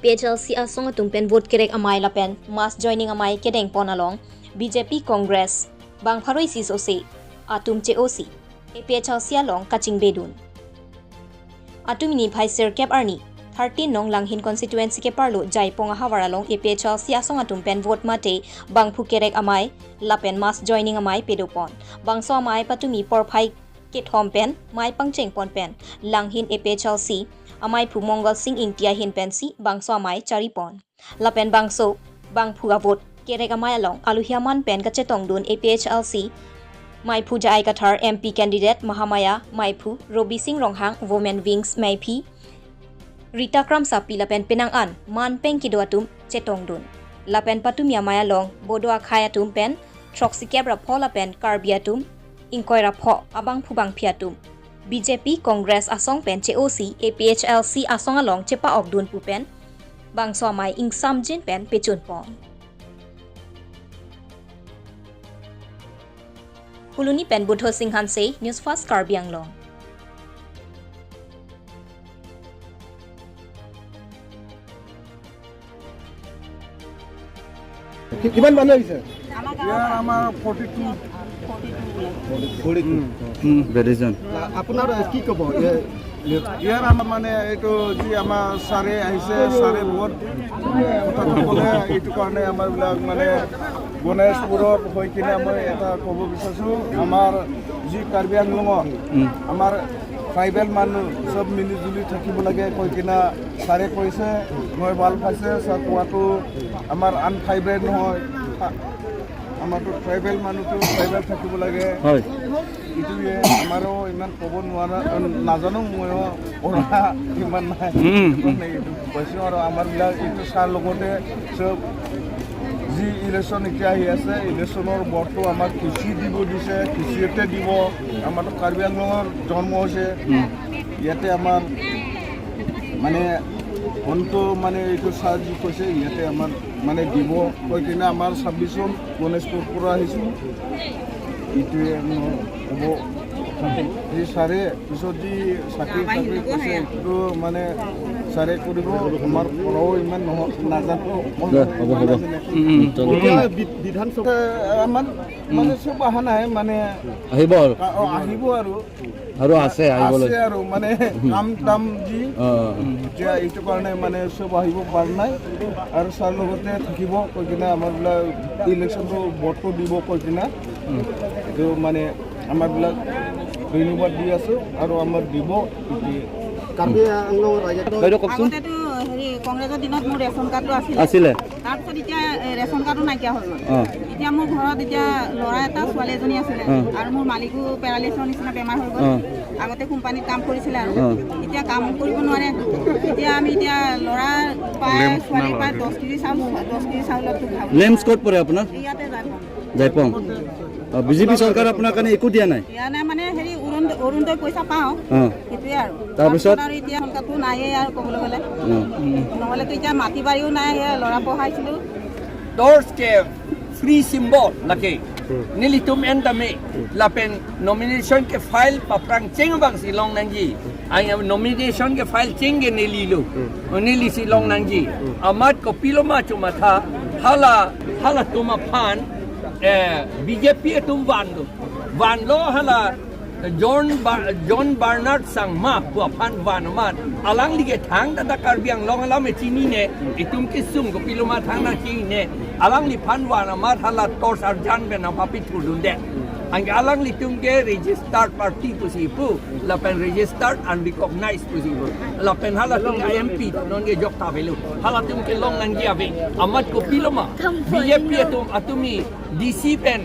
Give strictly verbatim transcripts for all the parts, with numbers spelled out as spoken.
P H L C asong atum pen vote kerek amei lapen mass joining amei kedeng pon along B J P Congress bang pharo isi sose atum che-osi A P H L C along kachingbedun. Atum ini phai sirkep arni thirteen nong Langhin constituency keparlo Jaipong ahavar along A P H L C asong atum pen vote mate bangphu kerek amei lapen mass joining amei pedopon. Bangso amei patumi porphai kethom pen mei pangcheng pon pen Langhin A P H L C ameiphu Mongal Singh Ingti ahin pensi bangso amei charipon. Lapen bangso bangphu avote kerek amei along aluhi aman pen kachetongdun A P H L C meiphu J I Kathar, M P candidate Mahamaya meiphu, Robi Singh Ronghang, Women Wings meiphi Rita Kramsapi lapen penang an man peng kedo atum chetongdun. Lapen patumi amei along Bodo akhei atum pen throksikep ra pho lapen Karbi atum ingkoi ra pho abangphu bangphi atum B J P Congress asong pen che-osi A P H L C asong along chepa-okdun pu pen bangso amei ingsamjin pen pechunpon. Phuloni pen Budho Singh Hanse, News Fast Karbi Anglong. কি- কিমান মানুহ আহিছে? ইয়াৰ আমাৰ forty two. Forty two. Um. Um, very জন। আপোনাৰ কি ক'ব? ইয়াৰ আমাৰ মানে এইটো যি আমাৰ ছাৰে আহিছে, ছাৰে বহুত কথা ক'লে, এইটো কাৰণে আমাৰবিলাক মানে গণেশপুৰৰ হৈ কিনে মই এটা ক'ব বিচাৰিছোঁ, আমাৰ যি কাৰ্বি আংলঙৰ উম। আমাৰ ট্ৰাইবেল মানুহ চব মিলি জুলি থাকিব লাগে কৈ কিনে ছাৰে কৈছে, মই ভাল পাইছে। ছাৰ কোৱাটো আমাৰ আন ট্ৰাইবেল নহয়, আ- আমাৰতো ট্ৰাইবেল মানুহতো ট্ৰাইবেল থাকিব লাগে। হয়। এইটোৱে আমাৰো ইমান ক'ব নোৱাৰা, নাজানো ময়ো, পঢ়া ইমান নাই। উম, উম। মানে এইটো কৈছোঁ আৰু আমাৰবিলাক এইটো ছাৰ লগতে চব যি ইলেকশ্যন এতিয়া আহি আছে, ইলেকশ্যনৰ ভোটটো আমাক কৃষি দিব দিছে, কৃষিতে দিব। আমাৰতো কাৰ্বি আংলঙৰ জন্ম হৈছে, উম। ইয়াতে আমাৰ মানে অন্ত মানে এইটো ছাৰ যি কৈছে, ইয়াতে আমাৰ মানে দিব কৈ কিনে আমাৰ ছাব্বিছজন গণেশপুৰৰ পৰা আহিছোঁ। এইটোৱে মোৰ হ'ব। যি ছাৰে পিছত যি চাকৰি চাকৰি কৈছে, এইটো মানে ছাৰে কৰিব, আমাৰ পৰাও ইমান নহয়, নাজানো। দে, হ'ব, হ'ব। উম, উম, চলো। এতিয়া বি- বিধানসভা আমাৰ মানে চব অহা নাই, মানে আহিব আৰু। অ, আহিব আৰু। আৰু আছে আহিবলৈ। আছে আৰু মানে কাম কাম যি অ। এতিয়া এইটো কাৰণে মানে চব আহিব পৰা নাই আৰু ছাৰ লগতে থাকিব কৈ কিনে আমাৰ বোলে ইলেকশ্যনটো ভোটটো দিব কৈ কিনে এইটো মানে আমাৰ বিলাক ধন্যবাদ দি আছো আৰু আমাৰ দিব এতিয়া। কাৰ্বি আংলং ৰাইজে বাইদেউ কওকচোন। আগতেতো হেৰি কংগ্ৰেছৰ দিনত মোৰ ৰেচন কাৰ্ডটো আছিলে। আছিলে। তাৰপিছত এতিয়া এ, ৰেচন কাৰ্ডো নাইকিয়া হৈ গ'ল। অ। এতিয়া মোৰ ঘৰত এতিয়া ল'ৰা এটা ছোৱালী এজনী আছিলে অ। আৰু মোৰ মালিকো পেৰালিছৰ নিচিনা বেমাৰ হৈ গ'ল। অ। আগতে কোম্পানীত কাম কৰিছিলে আৰু অ। এতিয়া কাম কৰিব নোৱাৰে। এতিয়া আমি এতিয়া ল'ৰা পায় লেম্প ছোৱালী পায় দহ কেজি চাউল দহ কেজি চাউলতো খাব। লেম্পছ ক'ত পৰে আপোনাৰ? ইয়াতে যায়। জাইপং। অ, বিজেপি চৰকাৰে আপোনাৰ কাৰণে একো দিয়া নাই? দিয়া নাই মানে হেৰি অৰুণ অৰুণোদয় পইচা পাওঁ। অ। সেইটোৱে আৰু। তাৰপিছত? তাৰপিছত আৰু এতিয়া সংখ্যাটো নাইয়ে আৰু ক'বলৈ গ'লে। অ। নহ'লেতো এতিয়া মাটি বাৰীও নাই, সেয়া ল'ৰা পঢ়াইছিলোঁ। Torch ke free symbol lake. Nelitum en tame lapen nomination ke file paprang cheng abang si long nangji. Ang nomination ke file cheng ke neli lo. Neli si long nangji. Amat kopilo ma chomatha hala halatum aphan eh, B J P atum vanlo. Vanlo hala John Bar John Bernard Sangma pu aphan van amat alangli ke thangta ta Karbi Anglong alam chinine, itum kesung kopilo ma thangta chinine, alangliphan van amat hala torch arjan pen nangpapithurdunde. Anke alanglitum ke registered party pusi pu, lapen registered unrecognized pusi pu. Lapen halatum ke M P non ke jokta avelo. Halatum ke long nangji ave. Amat kopilo ma B J P atum atumi D C pen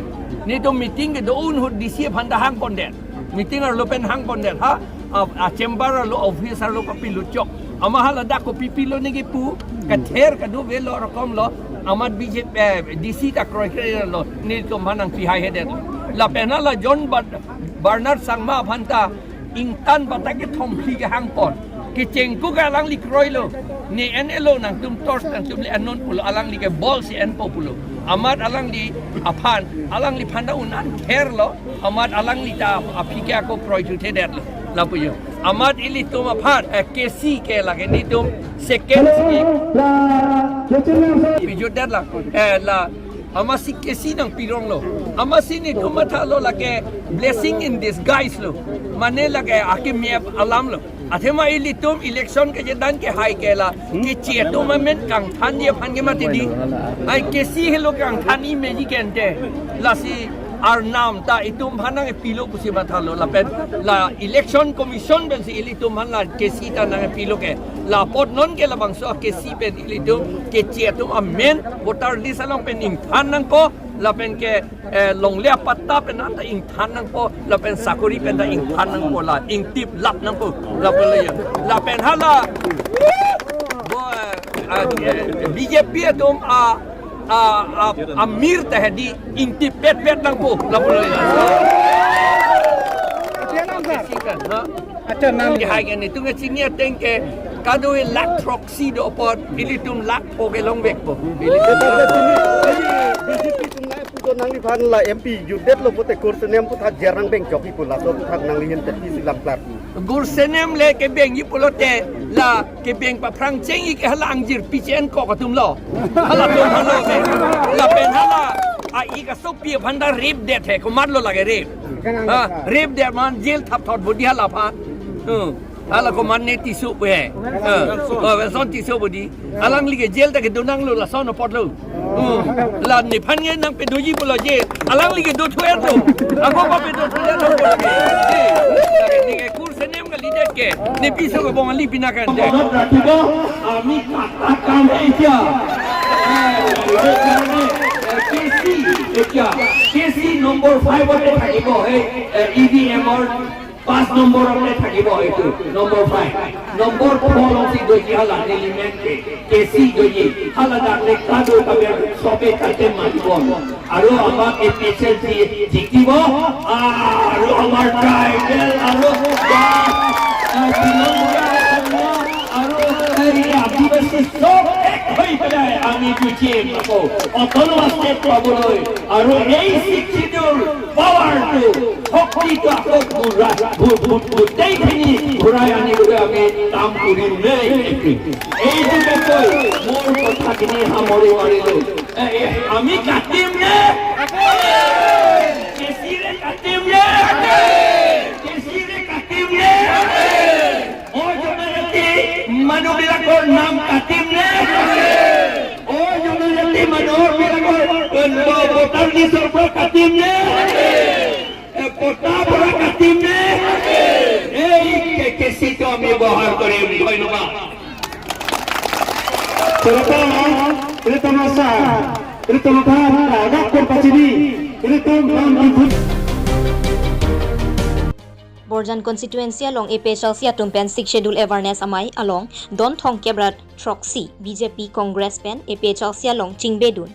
netum meeting kedo-un ahut D C aphan ta hangpondet. Meeting arlo pen hangpondet ha. A, a chamber arlo, office arlo kapilo chok. Amat hala dak kopi pilo neke pu kather kadu velo rokom lo. Amat B J P, eh, D C ta kroikre lo. Netum aphan nangpihai hedet. Lapen hala John Bar Bernard Sangma aphan ta ingtan batak kethom phli kehangpon. Kechengku ke alangli kroilo. Ne en-elo, nangtum torch nangtum le en-non pulo, alangli ke bol si enpo pulo. Amat alangli aphan, alangliphan ta un-an therlo. Amat alangli ta aphi ke ako kroithudetlo. Lapu jo. Amat ilitum aphan, eh, K C ke lake nelitum second si pijut det la, eh, la amatsi K C nangpirong lo. Amatsi nelitum mathalo lake blessing in disguise lo. Mane lake akemep alam lo. Athema ilitum election kejedan kehai ke la, keche atum amen kangthanji aphan ke mati di. Ai K C helo kangthan imeji kente. Lasi arnam ta itum aphan nangpilo pusi mathalo lapen la Election Commission pensi ilitum aphan la K C ta nangpilo ke. La apot non ke labangso K C pen ilitum keche atum amen voter list along pen ingthan nangpo lapen ke, eh, longle apatta pen anta ingthan nangpo lapen sakori pen ta ingthan nangpo la ingtip lap nangpo lapen la ya. Lapen hala bo, eh, ah, eh, B J P atum a, a, a, amir ta hedi ingtip pet pet nangpo lapen la ya. Sikan, ha? Acha nang. Kehai ke nelitum kechini ateng ke kadokave lakh throksi do apot ilitum lakh pho ke longvekpo. Ilitum B J P atum nangpudo nangliphan la M P jutdetlo pote kursenem aphuthak jer nang bengchok ipu laso aphuthak nangli hin tepisi lam klar. Kursenem le kebengji pulote la kebeng paphrang chengji ke hala angjir pichen kok atum lo. Halatum halo ke. Lapen hala a-ik asopi aphan ta rape det he, komatlo lake rape. Ha, rape det man jail thapthot bodi hala aphan. Hmm. Hala komat ne Tisso pu he. Ha. Oh, Welson Tisso bodi. Alangli ke jail ta kedo nanglo lason apotlo. Hmm. La nephan nge nangpedoji pulo jail. Alangli ke dothu-etlo. Ako pa pedothu-etlo pulo ke. Eh, lake neke kursenem kalidet ke. Ne piso kebong ali pinakan de. মনত ৰাখিব, আমি কাটা কাম এতিয়া। এ, সেইকাৰণে, এ, K C এতিয়া, K C number ফাইভতে থাকিব, সেই, এ, E V M ৰ পাঁচ নম্বৰতে থাকিব এইটো, নম্বৰ ফাইভ। নম্বৰ ফ'ৰ অংশী দৈজী হালা, এলিমেণ্ট কে, K C দৈজী হালা, ডাকলে কাদো কাবে সবে কাটে মাতিব। আৰু আমাক A P H L C জিতিব। আৰু আমাৰ ট্ৰাইবেল আৰু, আ, বিলম্বৰা আৰু এই আদিবাসী সব এক হৈ পেলাই আমি যুঁজিম আকৌ অট'নমাছ ষ্টেট পাবলৈ। আৰু এই ছিক্স শ্বিডিউল পাৱাৰটো, শক্তিটো আকৌ ঘূৰা-, ঘূ-, ঘূ-, গোটেইখিনি ঘূৰাই আনিবলৈ আমি কাম কৰিম দেই। এইটোকে কৈ মোৰ কথাখিনি সামৰি মাৰিলো। এ, এ, আমি কাটিম নে? K C ৰে কাটিম নে? K C ৰে কাটিম নে? অ জনজাতি মানুহবিলাকৰ নাম কাটিম নে? অ জনজাতি মানুহবিলাকৰ, এ, ভোটাৰ লিষ্টৰ পৰা কাটিম নে? এ, পট্টাৰ পৰা কাটিম নে? এই কে-, কেচিটো আমি ব্যৱহাৰ কৰিম। ধন্যবাদ। Terutama, terutama sa, terutama agak pun pacini, terutama Borjan constituency along A P H L C atum pen Sixth Schedule awareness amei along don thomkep ra throksi B J P Congress pen A P H L C along chingbedun.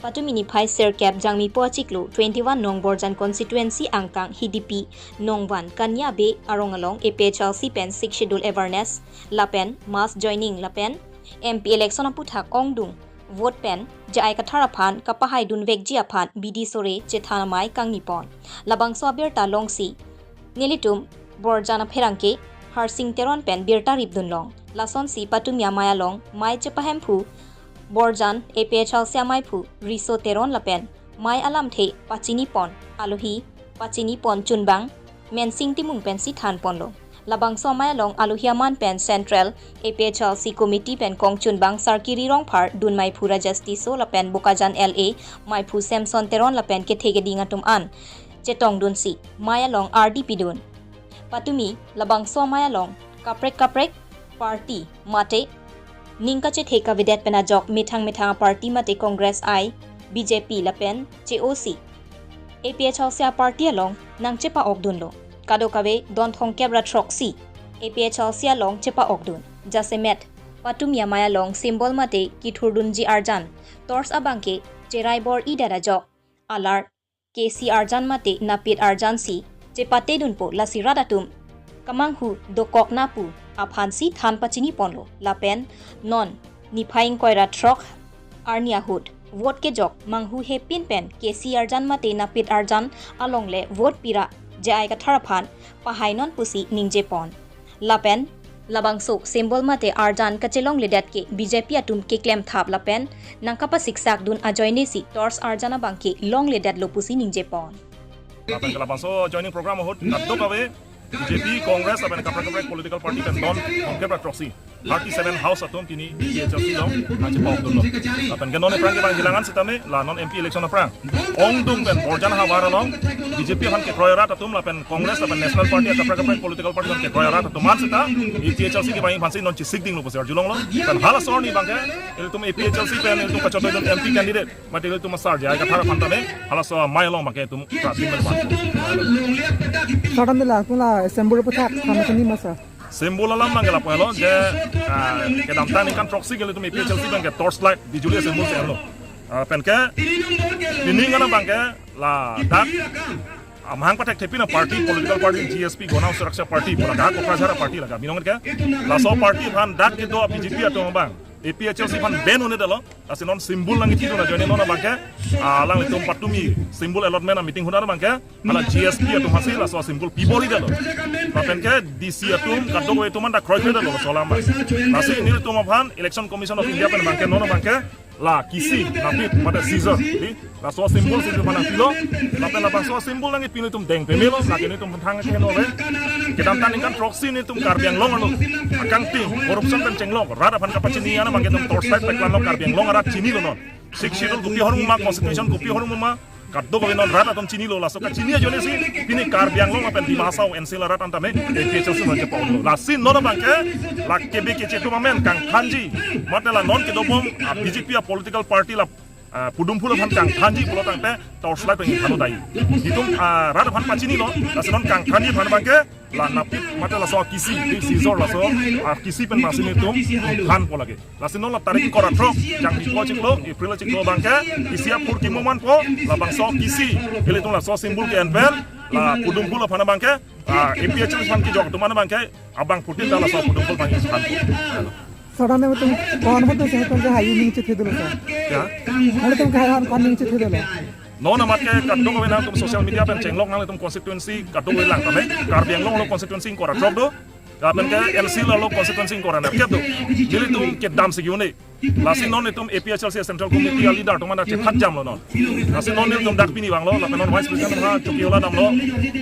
Patumi niphai sirkep Jangmipo achiklo twenty-one nong Borjan constituency angkang Hidipi nong van Kanya Bay arong along A P H L C pen Sixth Schedule awareness lapen mass joining lapen M P election aputhak ongdung vote pen J I Kathar aphan kapahaidun vekji aphan bidi sore chethan amei kangnipon. Labangso abirta longsi nelitum Borjan apherangke Harsing Teron pen birta ripdunlong. Lasonsi patumi amei along mei chepahemphu Borjan A P H L C ameiphu Riso Teron lapen mei alamthe pachinipon, alohi pachinipon chunbang Mensing Timung pensi thanponlo. Labangso amei along alohi aman pen Central A P H L C Committee pen kongchunbang Sarkiri Rongphar, dunmeiphu Rajesh Tisso lapen Bokajan L A meiphu Samson Teron lapen kethe keding atum an chetongdunsi mei along ardi pidun. Patumi labangso amei along kaprek kaprek party mate ning kachethe kavedet pen ajok methang methang party mate Congress I, B J P lapen che-osi A P H L C aparty along nangchepa-okdunlo. Kadokave don thomkep ra throksi A P H L C along chepa-okdun. Jasemet patumi amei along symbol mate kithurdunji arjan torch abangke cherai bor-idet ajok alar K C arjan mate napit arjansi chepatedunpo, lasi rat atum kamanghu dokokna pu aphansi than pachiniponlo. Lapen non niphai ingkoi ra throk arni ahut vote kejok manghuhepin pen K C arjan mate napit arjan alongle vote pira J I Kathar aphan pahainon pusi ningjepon. Lapen labangso symbol mate arjan kachelongledet ke B J P atum keklem thap lapen nangkapasiksak dun ajoine si torch arjan abang ke longledetlo pusi ningjepon. Lapen ke labangso joining program ahut kadokave B J P, Congress lapen kaprek kaprek political party pen non Congress proxy thirty seven house atum pini A P H L C along nangchepok dunlo. Lapen ke non aphrang ke bang hilangan sitame la non M P election aphrang ongdung pen Borjan havar along B J P aphan kekroi arat atum lapen Congress lapen National Party kaprek kaprek political party aphan kekroi arat atum an seta A P H L C ke bang aphansi non chesik dinglo pusi arjulonglo. Pen halaso arni abang ke ilitum A P H L C pen ilitum kachotoi dun M P candidate mate ilitum asar J I Kathar aphan tame halaso amei along abang ke itum prapin pen wan. Sir, tangte la, tung la symbol aphuthak than kini ma sir? Symbol alam abang ke lapu helo je, ah, kedamtang ningkan throksi ke ilitum A P H L C abang ke torch light, bijuli symbol si helo. Ah, pen ke pini ningkan abang ke ladak amahang pathekthepin aparty, political party, G S P, Gona Suraksha Party, pu ladak Kokrajhara Party laga binong ke. Laso party aphan dak kedo B J P atum abang A P H L C aphan ban un-edetlo. Lasi non symbol nangkethidun ajoine non abang ke, ah, alanglitum patumi symbol allotment a-meeting ahut abang ke hala G S P atum aphansi laso symbol piboridetlo. Lapen ke D C atum kadokave atum anta kroikredetlo laso alam abang. Lasi nelitum aphan Election Commission of India pen abang ke non abang ke la kisi, napit mate scissor, di laso symbol si nelitum aphan nangpilo. Lapen labangso symbol nangkepilo itum deng pemelo, lake nelitum aphan thang keheno ave. Kedamtang ningkan throksi nelitum Karbi Anglong arlo akangting, corruption pen chenglok rat aphan kapachini an abang ke itum torchlight paklanlo, Karbi Anglong arat chinilo non. Sixth Schedule kopi ahormu ma, Constitution kopi ahormu ma, kadokave non rat atum chinilo, laso kachini ajoine si pini Karbi Anglong lapen Dima Hasao N C Hills arat an tame A P H L C nangchepoklo. Lasi non abang ke la kebe keche atum amen kangthanji mate la non kedobom, ah, B J P a-political party la, ah, pudum phul aphan kangthanji pulo tangte torchlight pen than un-edetlo. Itum, ah, rat aphan pachinilo, lasi non kangthanji aphan abang ke la napit mate laso kisi, di scissor laso, ah, kisi pen masi nelitum thanpo lake. Lasi non la tarik ingkoi ra throk, jangmi ingkoi chiklo, April chiklo abang ke, isi aphurkimo manpo, labangso kisi, ilitum laso symbol ke-en pen, la pudum phul aphan abang ke, ah, A P H L C aphan kejok atum an abang ke, abangphutin ta laso pudum phul abang thanpo. Sir, tangte itum ko-an ahut si itum ke hai ning chethedetlo sir? Ya. Hali itum ke hai ko-an ning chethedetlo? Non amat ke kadokave nangtum social media pen chenglok nanglitum constituency kadokave lang tame. Karbi Anglong arlo constituency ingkoi ra throk do. Lapen ke N C Hills arlo constituency ingkoi ra nerkep do. Nelitum kedam si un-e. Lasi non itum A P H L C Central Committee a-leader atum anta chethat jamlo non. Lasi non nelitum dak pini vanglo, lapen non Vice President ha Chokihola damlo.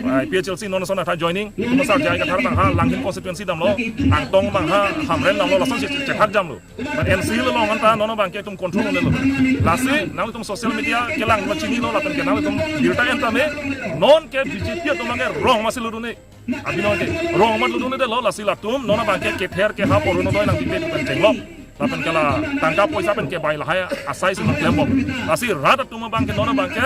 Ah, A P H L C non ason atha joining, itum asar J I Kathar abang ha Langhin constituency damlo, Angtong abang ha Hamren damlo, lason si chethat jamlo. But N C Hills along anta non abang ke itum control un-elo. Lasi nanglitum social media kelang ma chinilo lapen ke nanglitum birta en tame, non ke B J P atum abang ke rong masi lutdun-e. Abinong ke rong amat lutdun-edetlo, lasi latum non abang ke kether kehap Orunodoi nangpipe pen chenglok. Lapen ke la tangka poisa pen kebai lahai asai si nangklembom. Lasi rat atum abang ke non abang ke,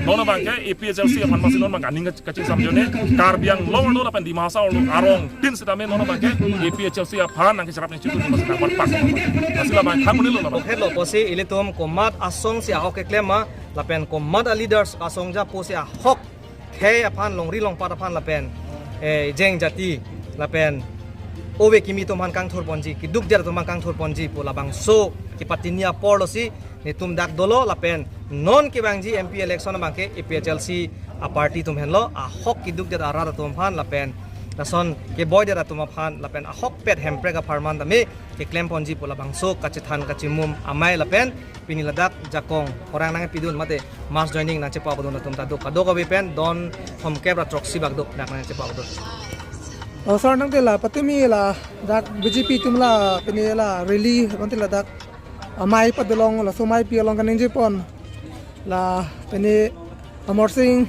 non abang ke A P H L C aphan masi non abang ke aning kachingsam ajoine, Karbi Anglong arlo lapen Dima Hasao arlo arongtin sitame non abang ke A P H L C aphan nangkecherap nangchitu masi nangparpak. Lasi labang khang un-elo labang. Okhelo pusi ilitum komat asong si ahok keklem ma, lapen komat a-leaders asong japo si ahok khei aphan, longri longpat aphan lapen, eh, jeng jati lapen ove kimi atum aphan kangthurponji, keduk det atum aphan kangthurponji pu labangso kepatini aporlo si nelitum dak dolo, lapen non kevangji M P election abang ke A P H L C a-party atum henlo, ahok keduk det arat atum aphan lapen lason keboi det atum aphan lapen ahokpet Hemprek apharman tame keklemponji pu labangso kachethan kachimum amei lapen pini ladak jakong orang nangpidun mate mass joining nangchepokdun atum ta do, kadokave pen don thomkep ra throksi bak do, dak nangchepokdun. Oh, sir, tangte la patumi ladak B J P atum la pini la rally mate ladak amei padolong, laso ameipi along kaningjepon. La pini Amarsing,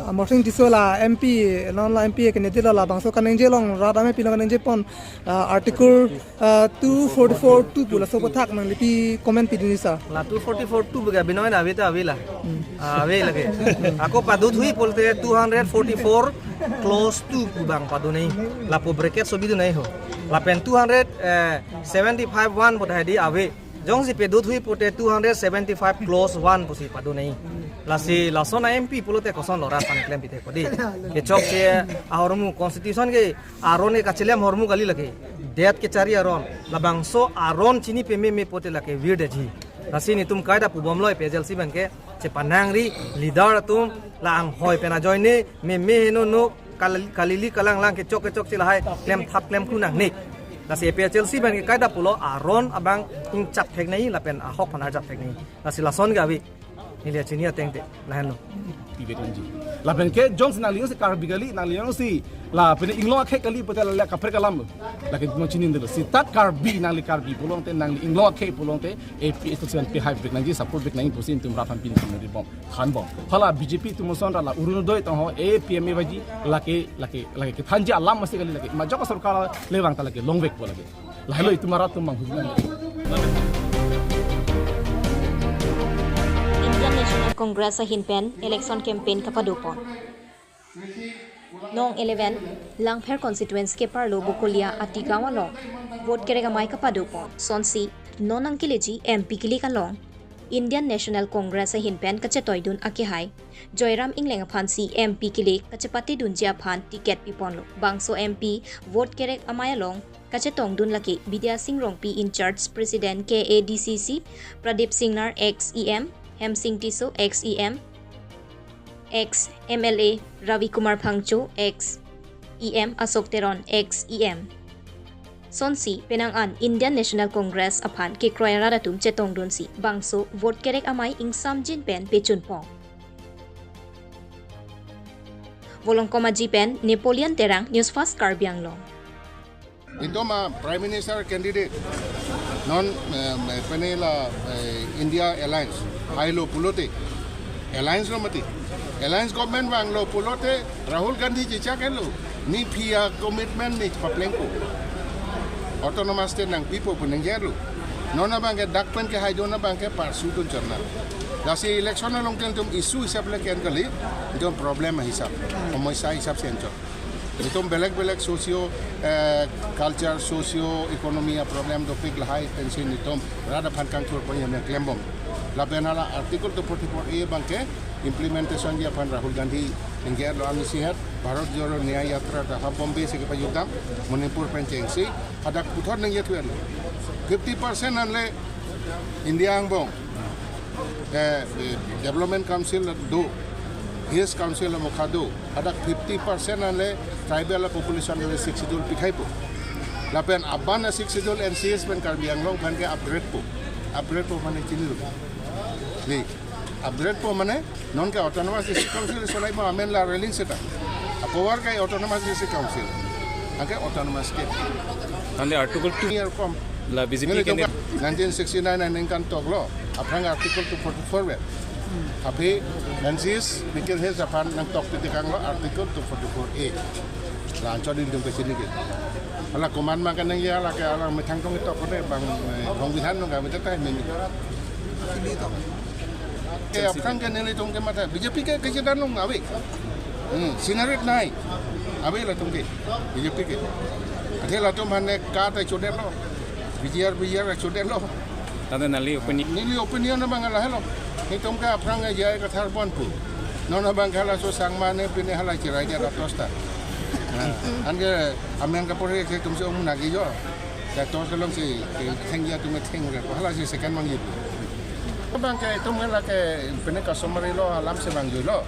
Amarsing Tisso la M P, non la M P candidate la, labangso kaningje along rat ameipi along kaningjepon, ah, Article, ah, two forty-four two pu laso aphuthak nangli pi comment pidunji sir? La two forty-four two pu ke abinong ave ta ave la. Hmm. Ah, ave lake. Ako padothui pulote two hundred forty-four clause two pu abang padonei. Lapu bracket so bidunei ho. Lapen two hundred seventy-five one pu ta hedi ave. Jongsi padothui pulote two hundred seventy-five clause one pusi padonei. Lasi lason a-M P pulote kosonlo rat aphan klempithe kodi. Kechokche ahormu constitution ke aron ke kachelem ahormu kali lake. Det kechari aron. Labangso aron chini pememe pulote lake virdetji. Lasi nelitum kaita pubomlo A P H L C abang ke chepanangri leader atum la anghoi pen ajoine meme heno no Kal-, kalili kalanglang kechok kechokche lahai klemthap klemklu nangne. Lasi A P H L C pen ke kaida pulo aron abang ingchap theknei lapen ahok aphan arjap theknei. Lasi lason ke ave. Neli chini ateng te lahenlo. Pivek nangji. Lapen ke jongsi nangli jongsi Karbi kali, nangli jongsi la pene inglong akhei kali pute la kaprek alam lo. Lake nangchinidetlo. Seta Karbi, nangli Karbi pulote, nangli inglong akhei pulote, A P H L C aphan pehai vek nangji, support vek nangji pusi itum rat aphan pini pini bom. Khan bom. Hala B J P atum ason ra la Orunodoi tong ho, A P M A baji, lake, lake, lake kethanji alam masi kali lake. Majok sorkar le vang ta lake longvekpo lake. Lahelo itum arat atum manghulang. Indian National Congress ahin pen election campaign kapadopon. Nong eleven, Langpher constituency keparlo Bokolia Ati gaon along vote kerek amei kapadopon. Sonsi non nangkeleji M P kilik along Indian National Congress ahin pen kachetoidun akehai Joyram Engleng aphansi M P kilik kachepatedunji aphan ticket piponlo. Bangso M P vote kerek amei along kachetongdun lake Bidya Sing Rongpi in charge President K A D C C, Pradip Singnar ex E M, Hemsing Tisso ex E M, ex M L A Ravi Kumar Phangcho, ex E M Ashok Teron, ex E M. Sonsi penang an Indian National Congress aphan kekroi arat atum chetongdunsi bangso vote kerek amei ingsamjin pen pechunpon. Volongkom Aji pen Napoleon Terang, News Fast Karbi Anglong. Itum a Prime Minister candidate non, eh, pene la, eh, India Alliance hailo pulote, Alliance lo mati, Alliance government vanglo pulote Rahul Gandhi chichak helo, ne aphi a commitment ne paplengpo. Autonomous state nangpipo pu ningje lo. Non abang ke dak pen kehaidun abang ke pursue dun chot na. Lasi election along tel itum issue hisap le ke-en kali, itum problem hisap, somosya hisap si en chot. Itum belek belek socio, eh, culture, socio economy a problem dopik lahai pensi itum rat aphan kangthur pon yam klembom. Lapen hala Article two forty-four A abang ke implementation ji aphan Rahul Gandhi ningje lo, ami sihat Bharat Jodo Nyay Yatra ta ha Bombay si kepajutang, Manipur pen chengsi hadak puthot ningje thuelo. Fifty percent anle India angbong, eh, eh, Development Council do, Hills Council mokha do, hadak fifty percent anle tribal population le Sixth Schedule pikhaipo. Lapen aban a Sixth Schedule N C S pen Karbi Anglong aphan ke upgrade po. Upgrade po mane chinilo. Ni upgrade po mane non ke Autonomous District Council solai mo amen la railing seta. A power ke Autonomous District Council. Anke Autonomous State. Ante Article two year kom. La B J P neli ke tong ne- nineteen sixty-nine aningkan toklo. Aphrang Article two forty-four be. Aphi N C S Nickel Hills aphan nangtok pitikanglo Article two forty-four A. La anchot itum kachini ke. Hala komat ma kanang ya la ke hala methang tong tok kote bang, eh, bang bidhan nong kami tetai memi. Ke aphrang ke nelitum ke matha B J P ke kechedan long ave. Hmm, sinarit nai. Ave latum ke. B J P ke. Athe latum aphan ne ka ta chodetlo. B G R, B G R ta chodetlo. Tante nangli opinion. Neli opinion abang lahelo. Itum ke aphrang ke J I Kathar pon pu. Non abang ke halaso Sangma ne pine hala chirai dia ratos ta. Nah, anke amen kapore ke itum si om nagi jo. Ratos along si ke thengja itum ke theng re. Halasi second mangi pu. Abang ke itum hala ke pine customary law alam si vangjuilo.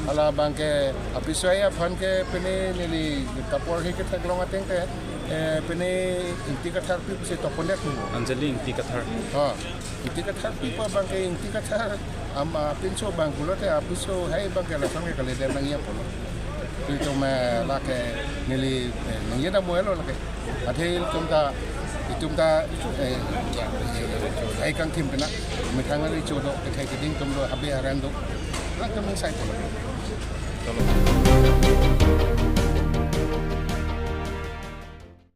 Hala abang ke apisoi aphan ke pine neli kapore ke theklong ateng ke, eh, pine Ingti Kathar pi pusi tokpondet pu. Anjali Ingti Kathar. Ha. Ingti Kathar pipo abang ke Ingti Kathar ama pinso abang pulote apiso hai abang ke lason ke kalidet nangji apotlo. Pi itum, eh, lake neli, eh, nangji ta muelo lake. Athe itum ta, itum ta, eh, ya, eh, hai kangthim pena methang ari chodo kethai keding itum do habe aran do. Lang kami sai polo.